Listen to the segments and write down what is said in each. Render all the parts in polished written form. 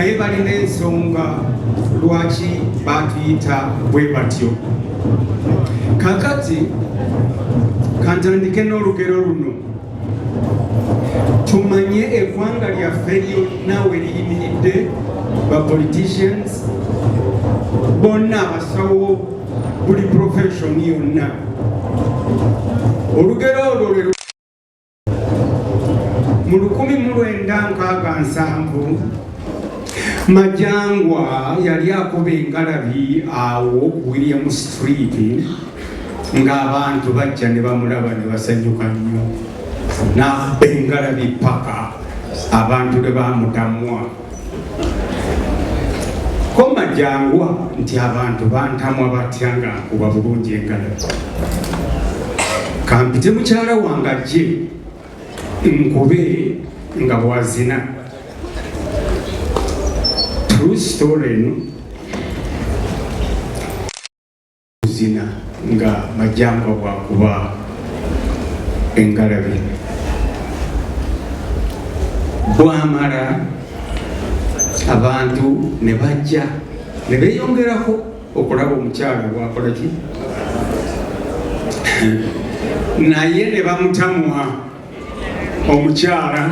Naye balina ensonga lwaki batuyita bwe batyo. Kakati kantandike n'olugero luno tumanye eggwanga lyaffe lyonna we liyimiridde, ba politicians bonna, abasawo, buli profession yonna. Olugero olwo lwe mu 1967 Majangwa yali akuba engalabi awo ku William Street, ng'abantu bajja ne bamulaba ne basanyuka nnyo. N'akuba engalabi paka abantu ne bamutamwa. Ko Majangwa nti, "Abantu bantamwa batya nga nkuba bulungi engalabi? Kampite mukyala wange ajje nkube nga bwazina." True story eno. Zina nga Majangwa bwakuba engalabi. Bwamala, abantu ne bajja ne beeyongerako okulaba omukyala bwakola ki, naye ne bamutamwa omukyala,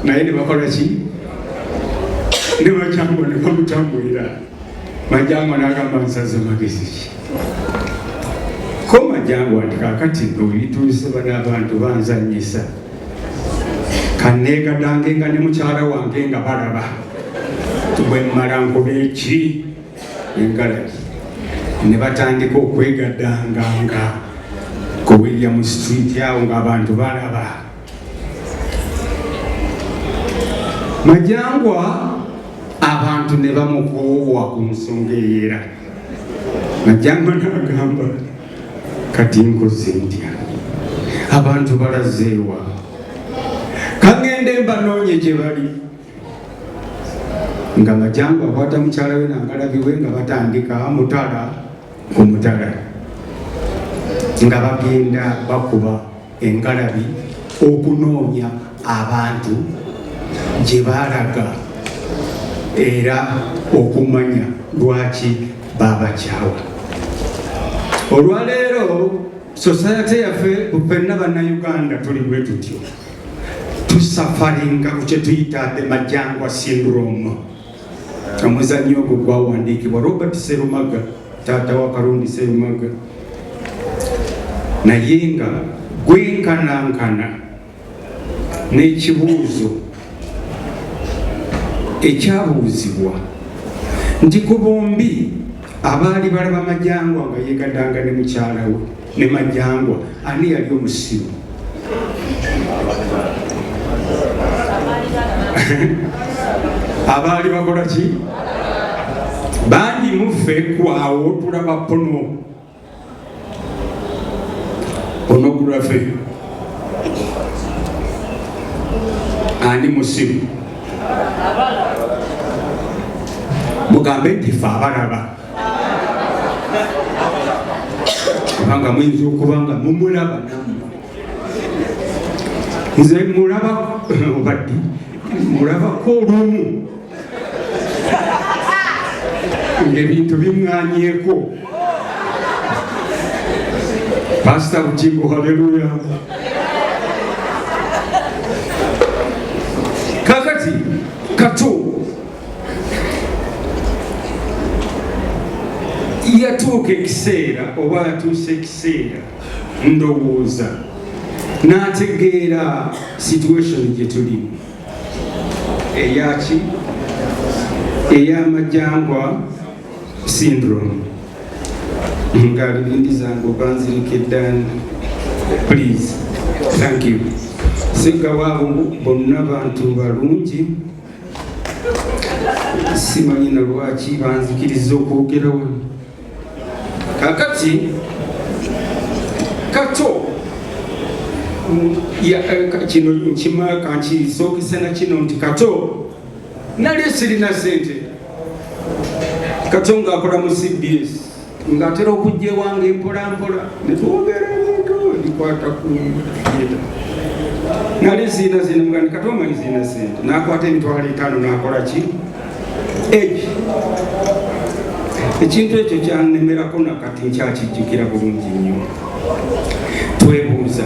naye ne bakola ki, ne Majangwa ne bamutamwira. Majangwa n'agamba, "Nsaze magezi ki?" Ko Majangwa nti, "Kakati nno webituuse, bano abantu banzanyisa, kaneegadange nga ne mukyala wange nga balaba, bwe mmala nkuba eki engalabi." Ne batandika okwegaddanganga ku William Street awo ng'abantu balaba. Majangwa abantu ne bamukoowa ku nsonga eyo era. Majangwa n'agamba, "Kati nkoze ntya? Abantu balazeewa? Kaŋŋende mbanoonye gye bali." Nga Majangwa akwata mukyala we nangalabi we, nga batandika mutala ku mutala, nga bagenda bakuba engalabi okunoonya abantu gye baalaga era okumanya lwaki babakyawa. Olwaleero society yaffe ffenna Bannayuganda tuli bwe tutyo, tusufferinga ku kye tuyita the Majangwa syndrome. Omuzannyo ogwo gwawandiikibwa Robert Serumaga, taata wa Karundi Serumaga, naye nga gwenkanankana n'ekibuuzo ekyabuuzibwa nti ku bombi abaali balaba Majangwa nga yegaddanga ne mukyala we ne Majangwa, ani yali omusiru? Abaali bakola ki? Bangi muffe kwawo tulaba pornography. Ani musiru? Mugambe nti fe abalaba, kubanga muyinza okuba nga mumulaba nammwe. Nze mulaba obaddi mulabako olumu ng'ebintu bimwanyeko. Pasita Bugingo, haleluya. Kakati Kato yatuuka ekiseera, oba yatuusa ekiseera ndowooza n'ategeera situation gye tulimu eyaki, ey'Amajangwa syndrome. Nga libindi zange obanzirika eddani, please, thank you. Seggawaabo bonna bantu balungi, simanyi na lwaki banzikiriza okwogera wano. Kakati Kato kino nkima kankisookesa na kino nti Kato nali sirina sente. Kato ng'akola mu CBS, ng'atera okujja ewange mpola mpola netwogera ebintu bikwata ku theatre. Nali sirina sente, mugandi Kato omanyi sirina sente. Nakwata 50,000 nakola ki. Ekintu ekyo kyannemerako, nakati nkyakijjukira bulungi nnyo. Twebuuza,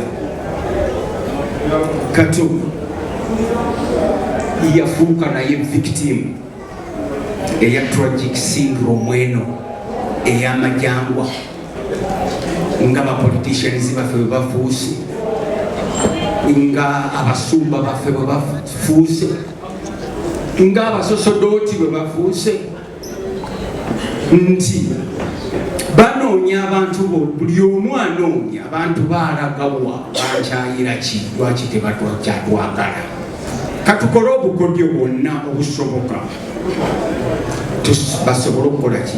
Kato yafuuka naye victim eya tragic syndrome eno ey'amajangwa, nga bapoliticians baffe bwe bafuuse, nga abasumba baffe bwe bafuuse, nga abasosodooti bwe bafuuse, nti banoonya abantu bo, buli omu anoonya abantu baalagawa, bankyayira ki, lwaki tebatwakyatwagala, katukole obukodyo bwonna obusoboka basobole okukola ki,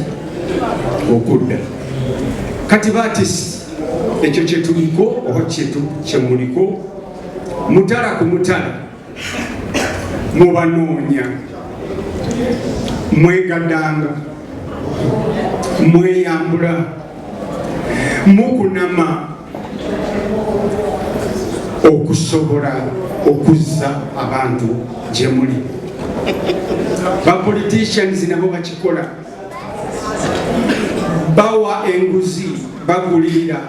okudda. Kati ba artist, ekyo kyetuliko oba kyemuliko, mutala ku mutala mubanoonya, mwegadanga, mweyambula, mukunama okusobola okuzza abantu gye muli. Bapoliticians nabo bakikola, bawa enguzi, bagulirira.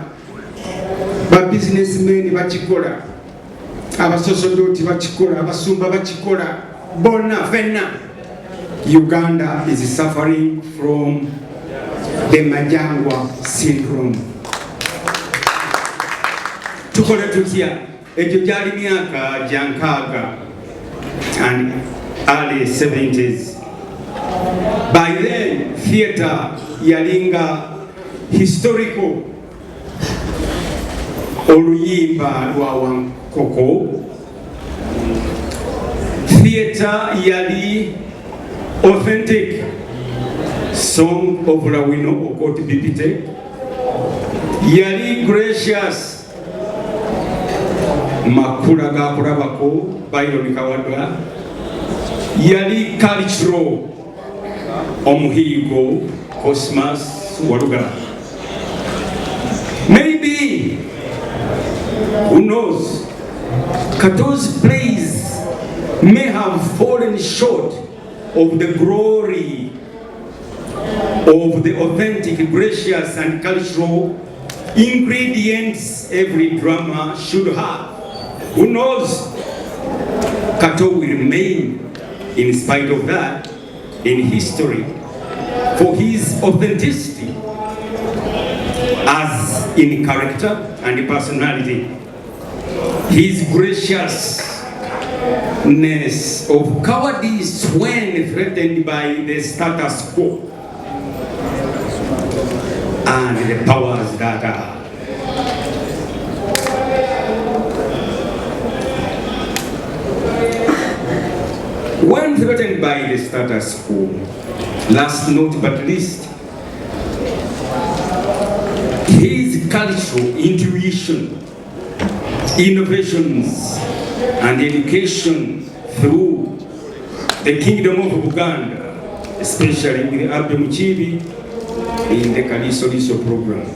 Babusinessmen bakikola, abasosodoti bakikola, abasumba bakikola, bonna fenna. Uganda is suffering from the Majangwa syndrome. Tukole tutya? Egyo gyali myaka gya 60 and early 70s. By then theatre yalinga historical. Oluyimba lwa Wankoko, theatre yali authentic. Song of Lawino Okot Bibite yali gracious. Makula Gakulabako, Byron Kawadwa, yali cultural. Omuhigo, Cosmas Walugaba. Maybe, who knows, Kato's plays may have fallen short of the glory of the authentic, gracious, and cultural ingredients every drama should have. Who knows? Kato will remain, in spite of that, in history for his authenticity as in character and personality, his graciousness of cowardice when threatened by the status quo and the powers that are. When threatened by the status quo, last not but least, his cultural intuition, innovations, and education through the Kingdom of Uganda, especially with Abbey Mukiibi in the Kaliso Liso program.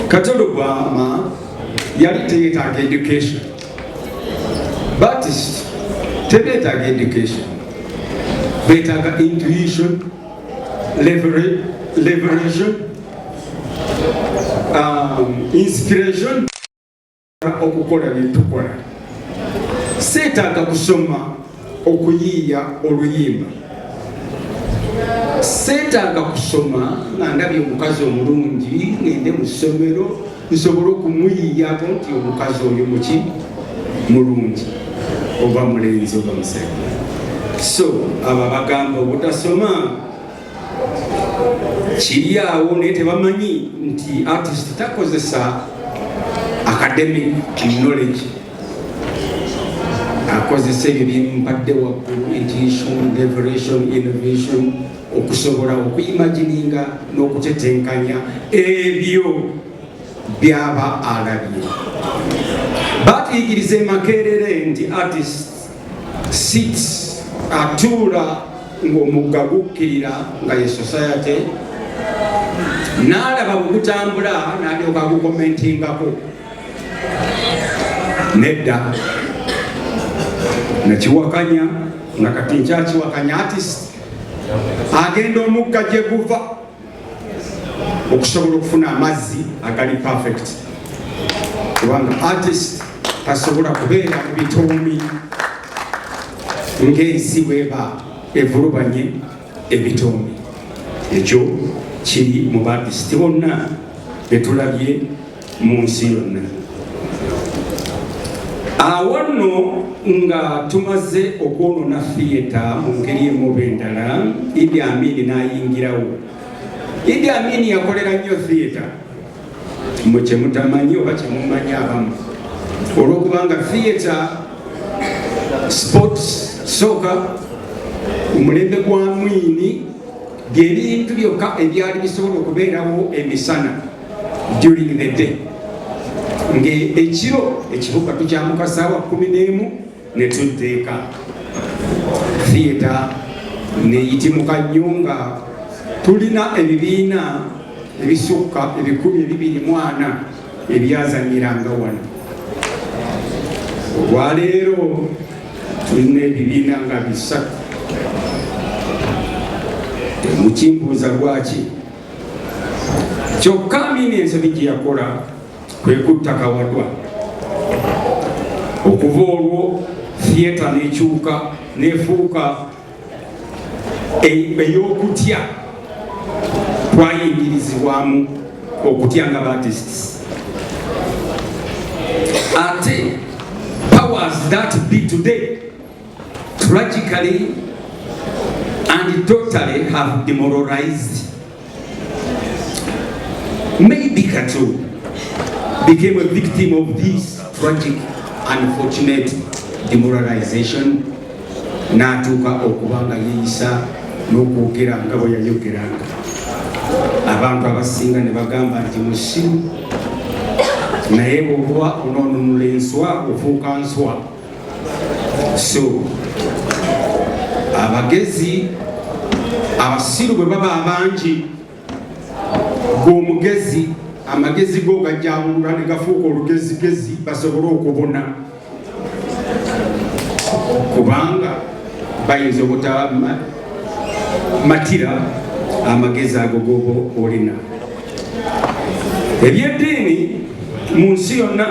Kato Lubwama yali teyetaaga education. Artist tebeetaaga education, beetaaga intuition, liberation, inspiration okukola byetukola. Seetaaga kusoma okuyiiya oluyimba, seetaaga kusoma nga ndabye omukazi omulungi ngende mu ssomero nsobole okumuyiiyako nti omukazi oyo muki mulungi oba mulenzi oba musajja. So abo abagamba obutasoma kiri awo, naye tebamanyi nti artist takozesa academic knowledge, akozesa ebyo byempadde waggulu: intuition, revelation, innovation, okusobola okuimagininga n'okutetenkanya ebyo byaba alabye. Batuyigiriza emakerere nti artist sits, atuula ng'omugga gukkirira, nga ye society, n'alaba bwe gutambula n'alyoka gukomentingako. Nedda, nakiwakanya, nga kati nkyakiwakanya. Artist Agenda omugga gye guva okusobola okufuna amazzi agali perfect, kubanga artist tasobola kubeera mu bitoomi ng'ensi bweba evulubanye ebitoomi. Ekyo kiri mu baartist bonna betulabye mu nsi yonna. Awo nno nga tumaze okwonoona theatre mu ngeri emu oba endala, Idi Amin n'ayingirawo. Idi Amin yakolera nnyo theatre, mwe kyemutamanyi oba kyemumanyi abamu, olwokubanga theatre, sports, soccer, omulembe gwa Amini, byebintu byokka ebyali bisobola okubeerawo emisana, during the day, ng'ekiro ekibuga tukyamuka saawa 11 ne tudda eka. Theatre neyitimuka nnyo nga tulina ebibiina ebisukka 240 ebyazanyiranga wano. Olwaleero tulina ebibiina nga 3. Mukimbuuza lwaki? Kyokka Amini ensobi gye yakola kwe kutta Kawadwa. Okuva olwo theatre nekyuka nefuuka ey'okutya. Twayingirizibwamu okutya nga artists, ate powers that be today tragically and totally have demoralized. Maybe Kato became a victim of this tragic, unfortunate demoralization, n'atuuka okuba nga yeeyisa n'okwogera nga bwe yayogeranga, abantu abasinga ne bagamba nti musiru. Naye bw'okuba onoonunula enswa, ofuuka nswa. So abagezi abasiru bwe baba abangi, gweomugezi amagezi go gajabulula ne gafuuka olugezigezi basobole okubona, kubanga bayinza obutaba matira amagezi ago goba olina. Ebyeddiini mu nsi yonna,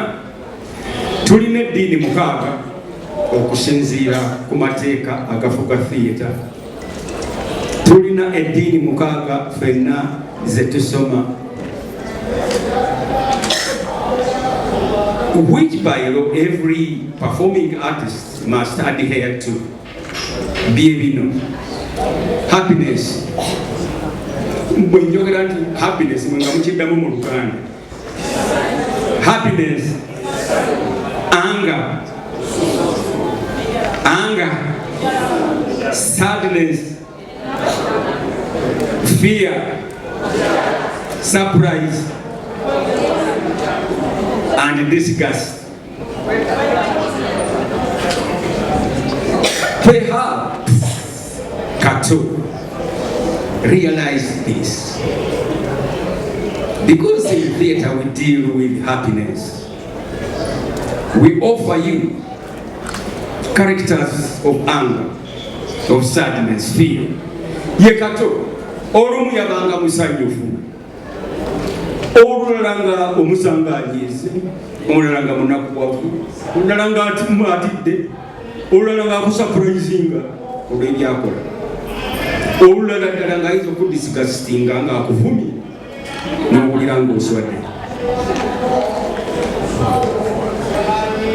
tulina eddiini 6 okusinziira ku mateeka agafuga theatre. Tulina eddiini 6 ffenna ze tusoma, which by law every performing artist must adhere to. Bye bino: happiness. Bwe njogera nti happiness, mwe nga mukiddamu mu Luganda. Happiness, anger, anger, sadness, fear, surprise and disgust. Perhaps Kato realized this. Because in theater we deal with happiness, we offer you characters of anger, of sadness, fear. Ye Kato, olumu yabanga musanyufu, olulala nga omusanga ajiise, omulala nga munakuwavu, olulala nga atidde, olulala nga akusurprisinga olw'ebyakola, olulala ddala ng'ayinza okudisgustinga ng'akuvumye n'owulira ng'oswadde.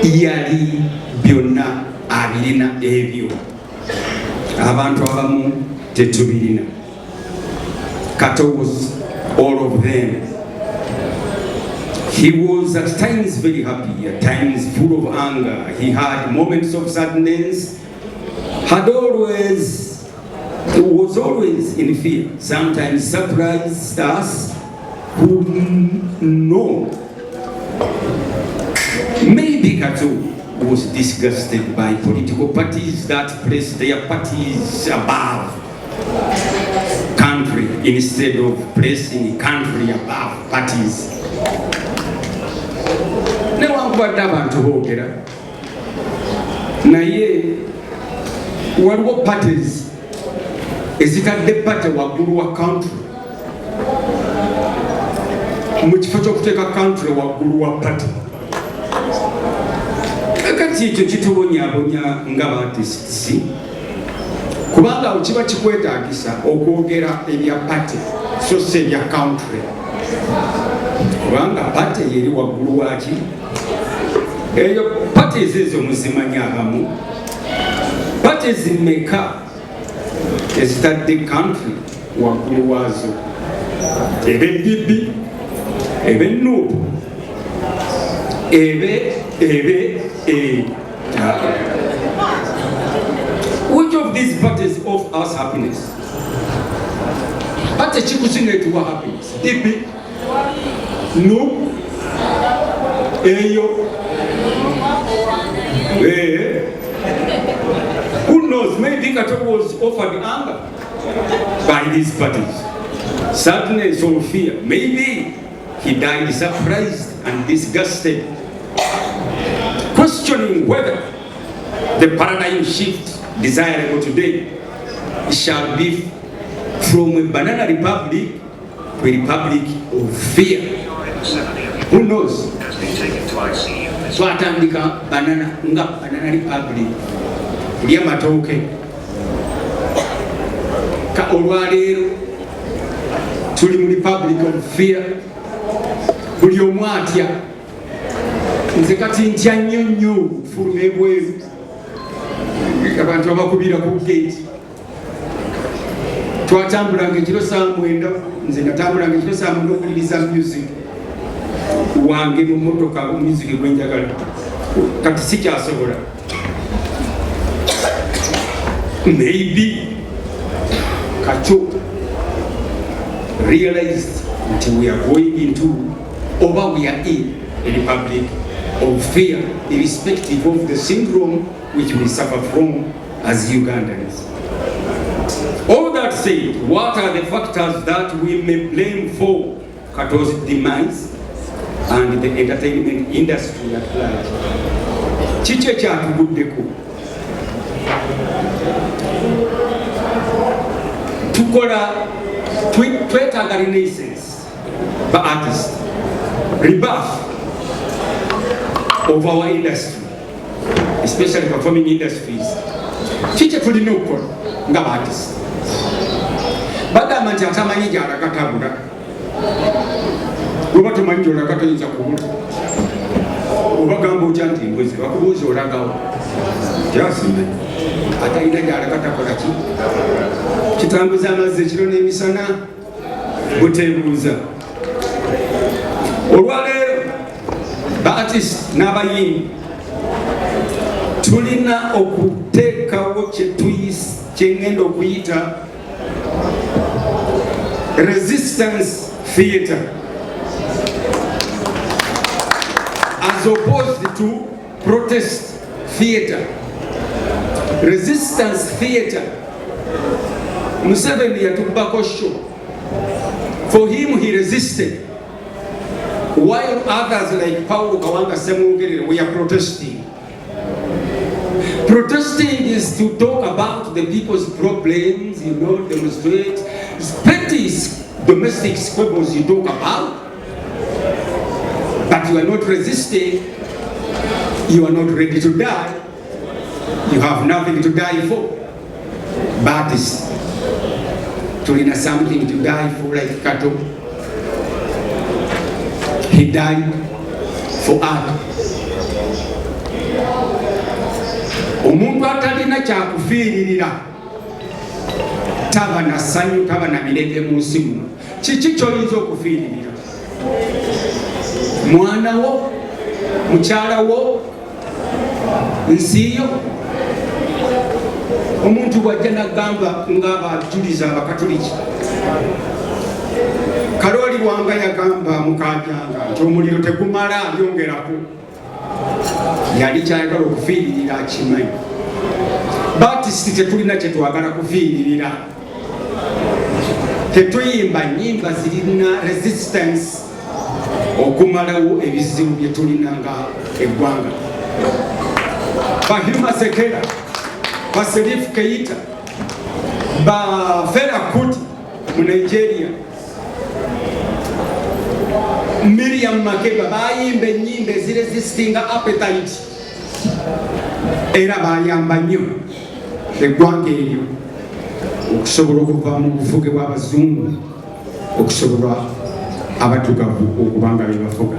Yali byonna abirina ebyo, abantu abamu tetubirina. Kato was all of them. He was at times very happy, at times full of anger. He had moments of sadness, had always was always in fear, sometimes surprised us who know. Maybe Kato was disgusted by political parties that placed their parties above country instead of placing country above parties. Newankubadde abantu boogera, naye waliwo parties Ezitadde party waggulu wa country mu kifo ky'okuteeka country waggulu wa party. Kati ekyo kitubonyabonya nga ba artists, kubanga awo kiba kikwetaagisa okwogera ebya party so si ebya country, kubanga party yeri waggulu waki. Eyo parties ezo muzimanyi abamu. Parties mmeka ezitadde country waggulu waazo? Ebe DP, ebe NUP, ebe e. Which of these parties offer us happiness? Party kikuzina etuwa happiness? DP, NUP, eyo. Who knows, maybe Kato was offered anger by these parties, sadness or fear. Maybe he died surprised and disgusted, questioning whether the paradigm shift desirable today shall be from a banana republic to a republic of fear. Who knows? Twatandika banana nga banana republic, kulya matooke. Ka olwaleero tuli mu republic of fear, buli omu atya. Nze kati ntya nnyo nnyo okufuluma ebweru, abantu abakubira ku gate. Twatambulanga ekiro saa 9, nze natambulanga ekiro saa 9 okuwuliriza music wange mu motoka, music gwenjagala. Kati sikyasobola. Maybe Kato realized nti we are going into, oba we are in, a republic of fear, irrespective of the syndrome which we suffer from as Ugandans. All that said, what are the factors that we may blame for Kato's demise and the entertainment industry at large? Kiki ekyatuguddeko? Tukola, twetaaga renaissance, ba artist, rebirth of our industry, especially performing industries. Kiki tulina okukola nga ba artist? Bagamba nti atamanyi gyalaga tabula. Bweba tomanyi gyolaga toyinza kubula. Obagamba otya nti mbuzi bakubuuza olagawo? Kyasimanyi atalina gyalaga takola ki? Kitambuza amazzi ekiro n'emisana buteebuuza. Olwaleero ba artist n'abayimbi tulina okuteekawo kyengenda okuyita resistance theatre as opposed to protest theatre. Resistance theatre. Museveni yatukubako show. For him, he resisted, while others like Paulo Kawanga Ssemwogerere were protesting. Protesting is to talk about the people's problems, demonstrate petty domestic squabbles you talk about, but you are not resisting, you are not ready to die, you have nothing to die for. But tulina something to die for, like Kato. He died for art. Omuntu atalina kyakufiiririra taba na ssanyu, taba na mirembe mu nsi muno. Kiki ky'oyinza okufiiririra? Mwana wo, mukyala wo, nsi yo? Omuntu bw'ajja n'agamba ng'abajuliza Abakatuliki, Kalooli Bwanga yagamba mukajanga nti omuliro tegumala, yongerako. Yali kyayagala okufiiririra akimanyi. Ba artist tetulina kyetwagala kufiiririra. Tetuyimba nyimba zirina resistance okumalawo ebizibu bye tulina nga eggwanga. Ba Hugh Masekela, ba Salif Keita. Ba Fela Kuti mu Nigeria, Miriam Makeba bayimba ennyimba eziresistinga apartheid, era bayamba nnyo eggwanga eryo okusobola okuva mu bufuge bw'abazungu okusobola abaddugavu okubanga bebafuga.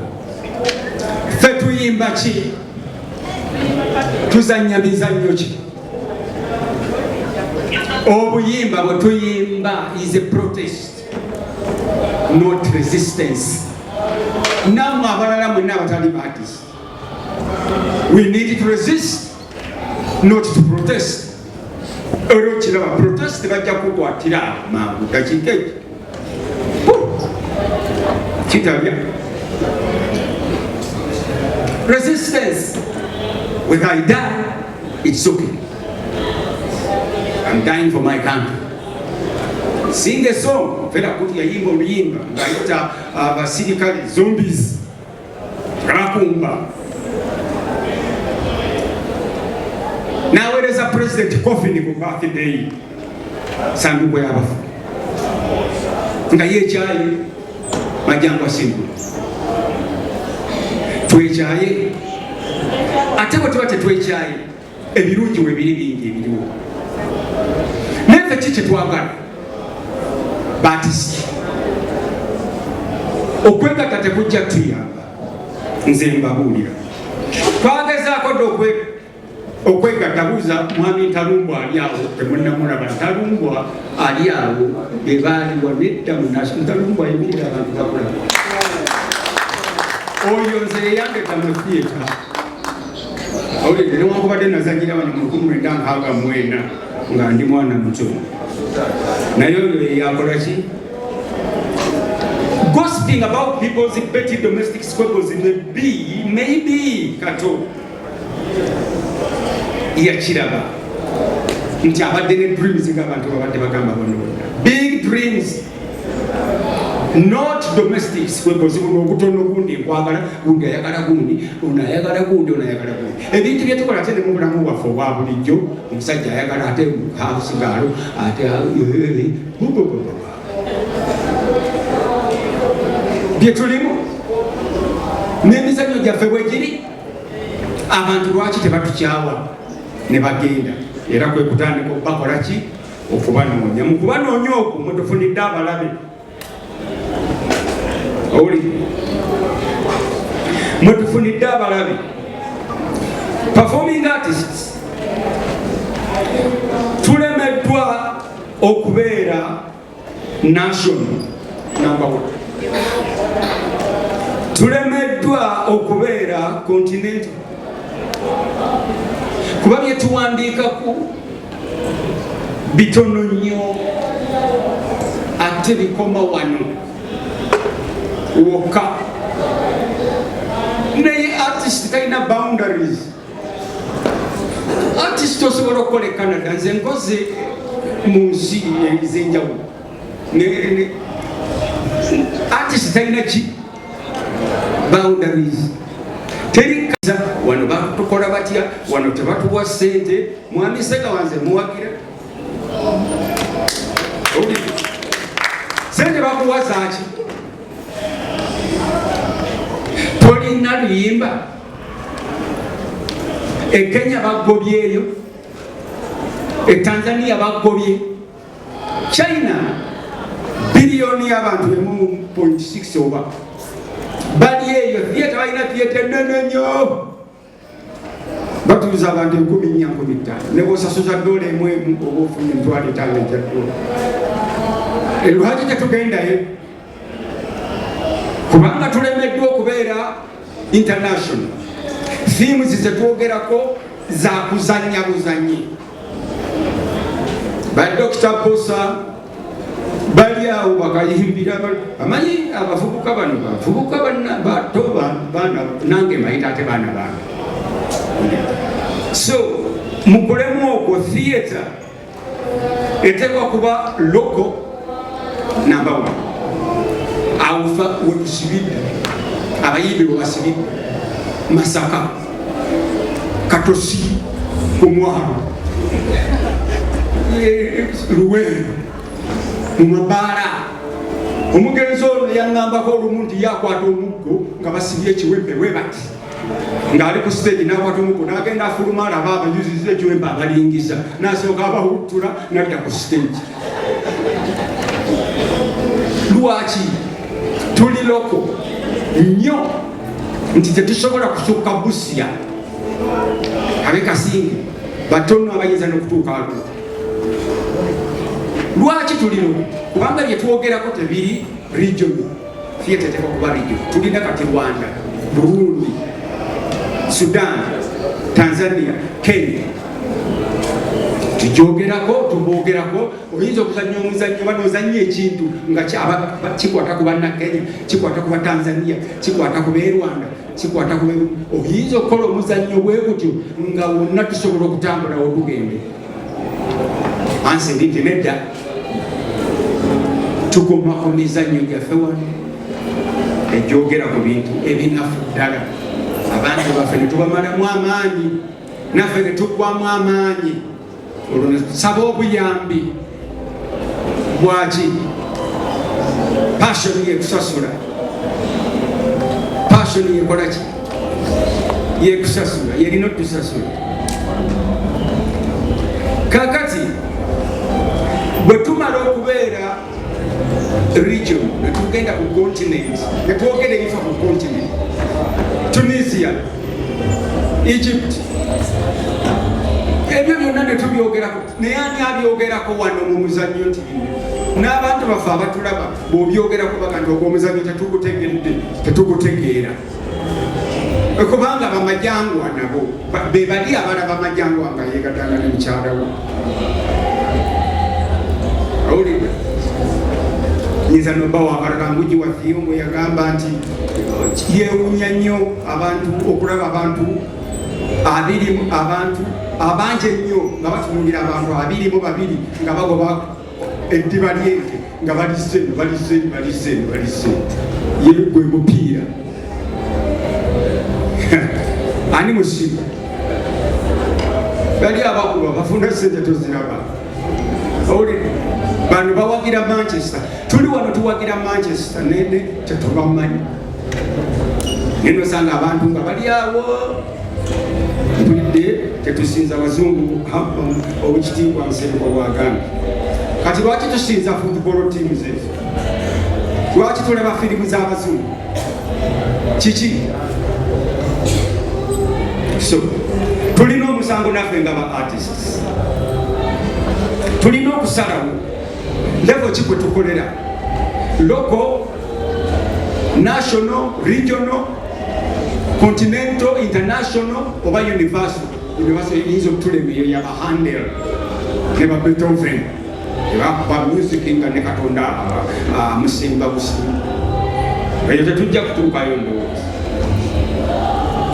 Ffe tuyimba ki? Tuzannya mizannyo ki? Obuyimba bwe tuyimba is a protest, not resistance. Nammwe abalala mwenna abatali artist, we need to resist, not to protest. Era okiraba, protest bajja kukwatira mangu dakiika eki kitabya. Resistance, when I die, it's okay, I'm dying for my country. Sing a song. Fela Kuti yayimba oluyimba ng'ayita abasirikale zombies, abakumba, n'aweereza President coffin ku birthday, sanduuko y'abafu, nga yeekyaye. Majangwa simbu twekyaye, ate bwe tuba tetwekyaye, ebirungi we biri bingi ebiriwo. Naye ffe ki kyetwagala? Ba artist, okwegatta tekujja tuyamba. Nze mbabuulira, twagezaako dde okwegatta. Buuza mwami Ntalumbwa ali awo, temunnamulaba. Ntalumbwa ali awo, bebaaliwa nedda. Ntalumbwa, yimirira abantu bakulaba. Oyo nze yeyandeta mu theatre. Owulidde? Newankubadde nazanyira wano mu 1964 nga ndi mwana muto, naye oyo yeyakola ki? Gossiping about people's petty domestic squabbles may be, maybe Kato yakiraba nti abadde ne dreams ng'abantu babadde bagamba bonna bonna, big dreams, not domestic squabbles. Buno obutono, gundi nkwagala, gundi ayagala gundi, ono ayagala gundi, ono ayagala gundi, ebintu byetukola ate ne mu bulamu bwaffe obwa bulijjo. Omusajja ayagala ate house girl, ate byetulimu n'emizannyo gyaffe bwegiri. Abantu lwaki tebatukyawa ne bagenda? Era kwe kutandika okubakola ki? Okubanoonya. Mu kubanoonya okwo mwetufunidde abalabe. Owulire, mwetufunidde abalabe. Performing artists tulemeddwa okubeera national number one, tulemeddwa okubeera continental, kuba byetuwandiikaku bitono nnyo ate bikoma wano wokka. Naye artist talina boundaries. Artist osobola okukola e Canada. Nze nkoze mu nsi ez'enjawulo. Artist talina ki? Boundaries. Terikaza wano batukola batya, wano tebatuwa ssente. Mwami Sega wanze muwagira. Owulidde? Sente bakuwa zaaki? Tolina luyimba. E Kenya bagobyeyo, e Tanzania bagobye, China biliyoni y'abantu 1.6 oba bali eyo. Theatre, balina theatre enene nnyo, batuuza abantu 4000, 5000. Ne bwosasuza dola emu emu, oba ofunye 50,000 egya dola. Lwaki tetugendayo? Kubanga tulemeddwa okubeera international. Themes zetwogerako za kuzanya buzanyi. Ba Dr Bosa bali awo bakayimbira. Amanyi abavubuka bano, bavubuka bato, baana nange mbayita ate baana bange. So mukulemu okwo, theatre eteekwa kuba local number one. Awo fa wetusibidde, abayimbi bwe basibidde Masaka, Katosi ku mwalo. Luweero mu mabaala. Omugenzi ono yaŋŋambako olumu nti yakwata omuggo nga basibye ekiwempe bwe bati, ng'ali ku siteegi, n'akwata omuggo n'agenda afuluma, alaba abayuziza ekiwempe abalingiza, n'asooka abawuttula n'adda ku siteegi. Lwaki tuli local nnyo nti tetusobola kusukka Busia? Abe Kasinge batono abayinza n'okutuuka aluwa. Lwaki tuli local? Kubanga byetwogerako tebiri region. Theatre eteekwa kuba region. Tulina kati Rwanda, Burundi, Sudan, Tanzania, Kenya, tugyogerako, tubogerako. Oyinza okuzanya omuzannyo oba nozanya ekintu nga kikwata ku Bannakenya, kikwata ku Batanzania, kikwata ku Berwanda, kikwata ku, oyinza okukola omuzannyo bwe gutyo nga wonna tusobola okutambulawo tugende. Ansi ndi nti nedda, tukoma ku mizannyo gyaffe wano egyogera ku bintu ebinafu ddala, abantu baffe ne tubamalamu amaanyi, naffe ne tuggwamu amaanyi, olwo ne tusaba obuyambi. Bwaki? Passion yekusasula. Passion yekola ki? Yekusasula, yerina otusasula. Kakati bwe tumala okubeera region, netugenda ku continent, netwogera ebifa ku continent, Tunisia, Egypt, ebyo byonna netubyogerako. Naye ani abyogerako wano mu muzannyo? Nti bino n'abantu baffe abatulaba, bw'obyogerako baga nti ogwo omuzannyo tetugutegedde, tetugutegeera, kubanga bamajangwa nabo be bali abalaba majangwa nga yegatanga ne mukyala we. Owulidde? Nyinza noba wakalala Ngugi wa Thiong'o yagamba nti yeewuunya nnyo abantu okulaba abantu abiri, abantu abangi ennyo nga batunuulira abantu 22 nga bagoba eddiba ly'ente, nga balizze eno, balizze eno, balizze eno, balizze eno. Ye gwe mupiira, ani musiru? Bali abakuba bafuna sente, toziraba. Owulidde? Bano bawagira Manchester, tuli wano tuwagira Manchester, nene tetubamanyi. Naye nosanga abantu nga bali awo. Mpulidde tetusinza bazungu owekitiibwa Nsereko bwagambye. Kati lwaki tusinza football teams ezo? Lwaki tulaba firimu z'abazungu? Kiki? So tulina omusango naffe nga ba artists, tulina okusalawo level ki kwe tukolera: local, national, regional, continental, international oba universal. Universal eyinza okutulema, eyo yaba Handel ne ba Beethoven, ebakuba music nga ne Katonda amusimba busimba. Eyo tetujja kutuukayo ndowooza.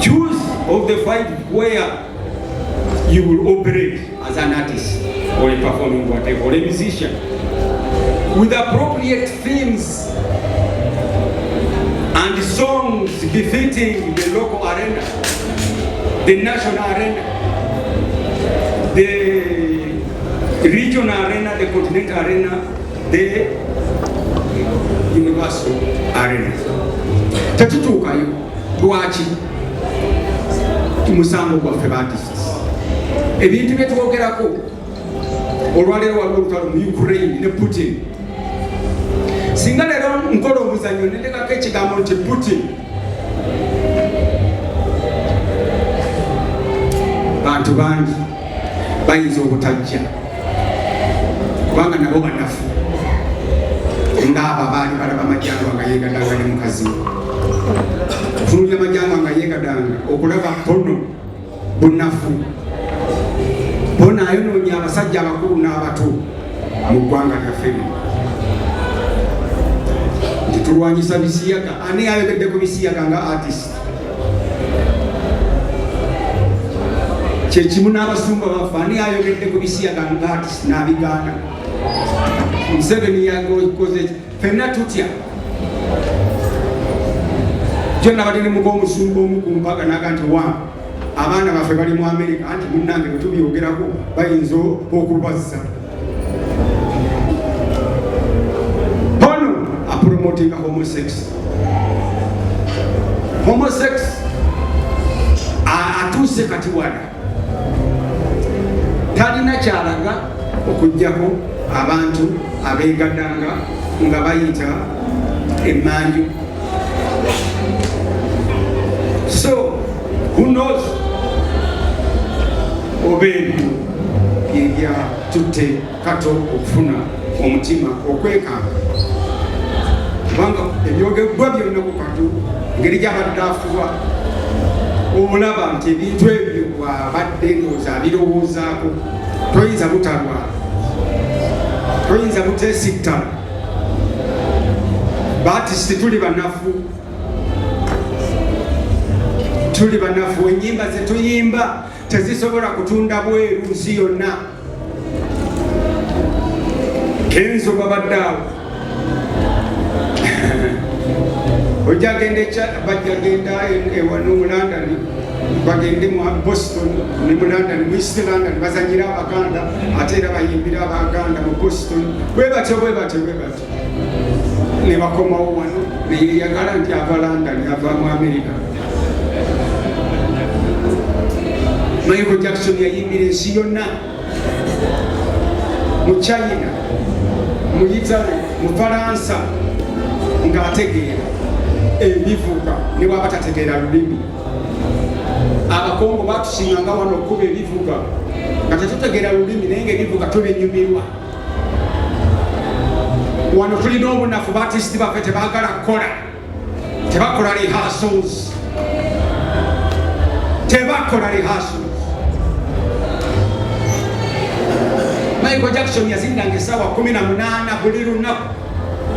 Choose of the five where you will operate as an artist or a performing whatever or a musician with appropriate themes and songs befitting the local arena, the national arena, the regional arena, the continental arena, the universal arena. Tetutuukayo. Lwaki? Musango gwaffe ba artists. Ebintu byetwogerako olwaleero, waliwo olutalo mu Ukraine ne Putin. Singa leero nkola omuzannyo nendekako ekigambo nti Putin, bantu bangi bayinza obutajja, kubanga nabo banafu ngaabo abaali balaba Majangwa nga yegadanga ne mukazi we. Otunulira Majangwa nga yegadanga, okulaba porno bunafu. Porno ayonoonya abasajja abakulu n'abato mu ggwanga lyaffe lino. Nti tulwanyisa bisiyaga, ani ayogedde ku bisiyaga nga artist? Kyekimu n'abasumba baffe, ani ayogedde ku bisiyaga nga artist n'abigaana? Museveni yakoze, fenna tutya. Jo nabadde ne muka omusumba omu ku mpaga, naga nti wa abaana baffe bali mu Amerika, anti munnange bwe tubyogerako bayinza okubazza. Apromotinga homosex. Homosex atuuse kati wala talina kyalaga okuggyako abantu abeegaddanga nga bayita emmanju. So who knows oba ebyo byebyatutte Kato okufuna omutima okwekanga, kubanga ebyogeddwa byonna ku Kato, engeri gyabadde afuba, olaba nti ebintu ebyo bwabadde ndowooza abirowoozaako. Toyinza butalwala, toyinza buteesittala. Ba artist tuli banafu, tuli banafu. Enyimba zetuyimba tezisobola kutunda bweru nsi yonna. Kenzo babadde awo, ojja genda, bajja genda ewano mu London, bagende mu Boston ne mu London, mu East London, bazanyira Abaganda, ate era bayimbira Abaganda mu Boston, bwe batyo bwe batyo bwe batyo ne bakomawo wano neyeyagala nti ava London, ava mu America. Michael Jackson yayimbira ensi yonna, mu China, mu Italy, mu Faransa, ng'ategeera ebivuga ne bwaba tategeera lulimi. Abakongo batusinganga wano okukuba ebivuga nga tetutegeera lulimi, naye nga ebivuga tubinyumirwa. Wano tulina obunafu, ba artist baffe tebagala kukola, tebakola rehearsals, tebakola rehearsals. Michael Jackson yazindanga essaawa 18 buli lunaku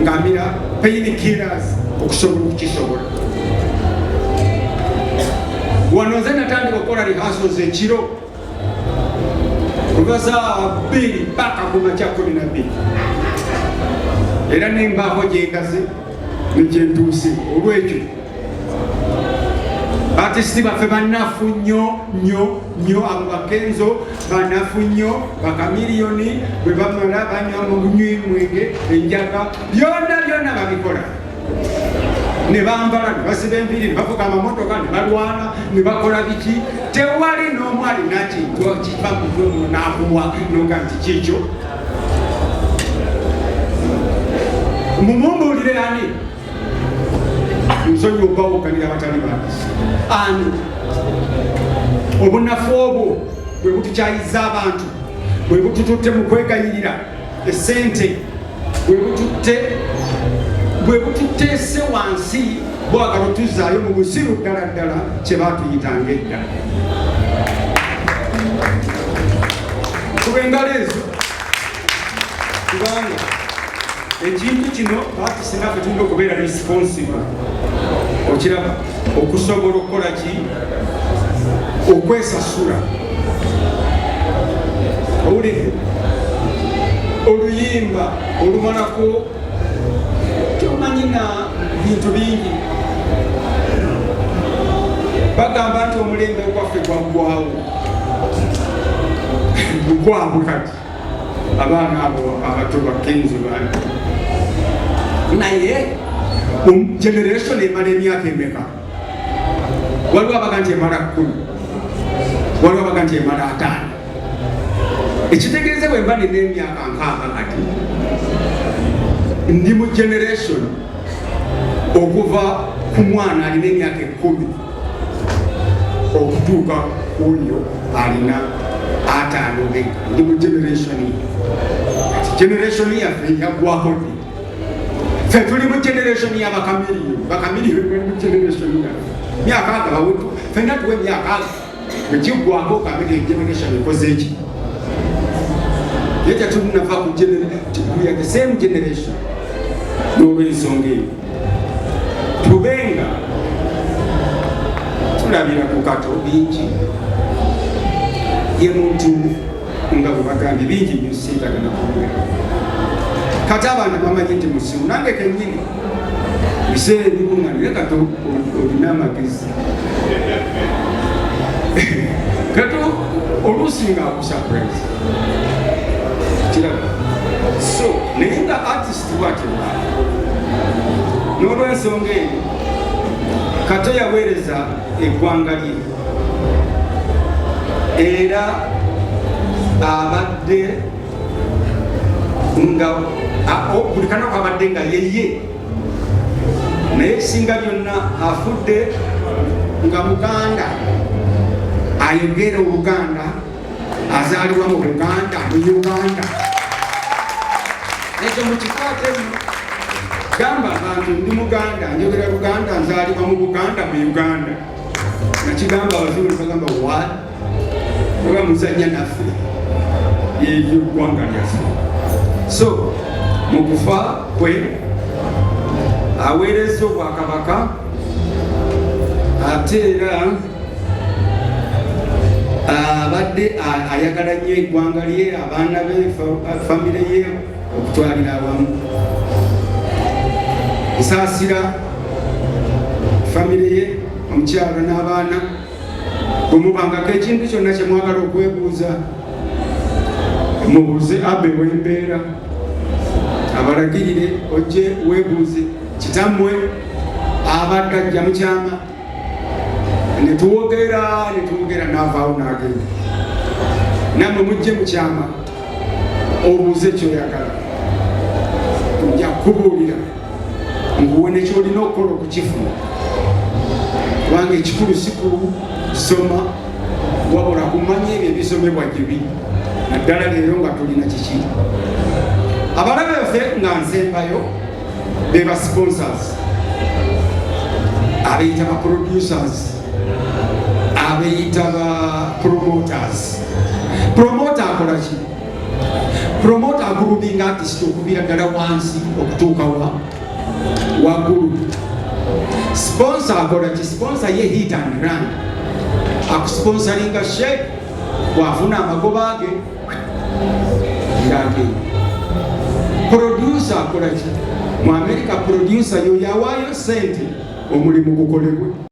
ng'amira pain killers okusobola okukisobola. Wano nze natandika okukola rehearsals ekiro kuva saawa 2 paka ku makya 12, era nembaako gyengaze nekyentuuse. Olwekyo artist baffe banafu nnyo nnyo nnyo. Abo bakenzo banafu nnyo, bakamiliyoni bwe bamala banywa munywi mwenge, enjaga, byonna byonna babikola, ne bambala, ne basiba enviiri, ne bavuga amamotoka, ne balwana, ne bakola biki. Tewali n'omu alina kintu kiva mutwe muno n'akuwa noga nti kikyo. Mumumbuulire ani nsonyi obawukanira abatali bansi ani. Obunafu obwo bwe butukyayiza abantu, bwe butututte mu kwegayirira esente, bwe bututeese wansi, bwagala otuzaayo mu busiru ddala ddala kye batuyitanga edda. Kuba engalo ezo, kubanga ekintu kino ba artist naffe tulina okubeera responsible, okiraba, okusobola okukola ki, okwesasula. Owulire oluyimba olumalako, tomanyi na bintu bingi. Bagamba nti omulembe gwaffe gwaggwawo, gugwabwe. Kati abaana abo abato bakenzo bani, naye generation emala emyaka emeka? Waliwo abaga nti emala 10, waliwo abaga nti emala 50. Ekitegeeza bwe mba nina emyaka 60 kati ndi mu generation okuva ku mwana alina emyaka 10 okutuuka oyo alina 50 beka. Ndi mu generation kati generation yaffe yaggwako ddi? Ffe tuli mu generation y'abakamiliyoni. Bakamiliyoni bali mu generation yaffe myaka aga bawetu, fenna tuwe emyaka aga bwekiggwako kamiliyoni, generation ekoze eki? Naye tetunava ku, we are the same generation. N'olwensonga eyo tubenga tulabira ku Kato bingi. Ye muntu nga bwe bagambye bingi nnyo, siitagana kuwulira. Kati abantu bamanyi nti musiru, nange kennyini biseera ebimu nga naye kati olina amagezi. Kati oluusi nga akusurprise, kiraba. So naye nga artist bwatyo bwali. N'olwensonga eyo, Kato yaweereza eggwanga lye era abadde nga buli kanaku abadde nga yeye, naye ekisinga byonna afudde nga Muganda, ayogera Oluganda, azaalibwa mu Buganda, mu Uganda. Ekyo mukikwate nno. Gamba abantu, "Ndi Muganda, njogera Luganda, nzaalibwa mu Buganda, mu Uganda." Nakigamba abazungu, bagamba, "What?" Oba muzanya naffe, eryo ggwanga lyaffe. So mu kufa kwe aweereza obwakabaka, ate era abadde ayagala nnyo eggwanga lye, abaana be, famire ye okutwalira awamu. Nsaasira famire ye, omukyalo n'abaana. Bwe mubangako ekintu kyonna kye mwagala okwebuuza, mubuuze Abe wembeera abalagirire, ojje weebuuze. Kitammwe abadde ajja mukyama netuwogera netuwogera, n'avaawo n'agenda. Nammwe mujje mukyama, obuuze kyoyagala, nja kukubuulira, nkuwe nekyolina okukola okukifuna, kubanga ekikulu si kusoma wabula kumanya ebyo ebisomebwa gye biri, naddala leero nga tulina kiki. Abalabe baffe, nga nsembayo, be ba sponsors, abeyita ba producers, abeyita ba promoters. Promoter akola ki? Promoter agroominga artist okuviira ddala wansi okutuuka wa waggulu. Sponsor akola ki? Sponsor ye hit and run, akusponsoringa shek, bwafuna amagoba ge ngagenda. Producer akola ki? Mu America producer yo yawaayo sente omulimu gukolebwe.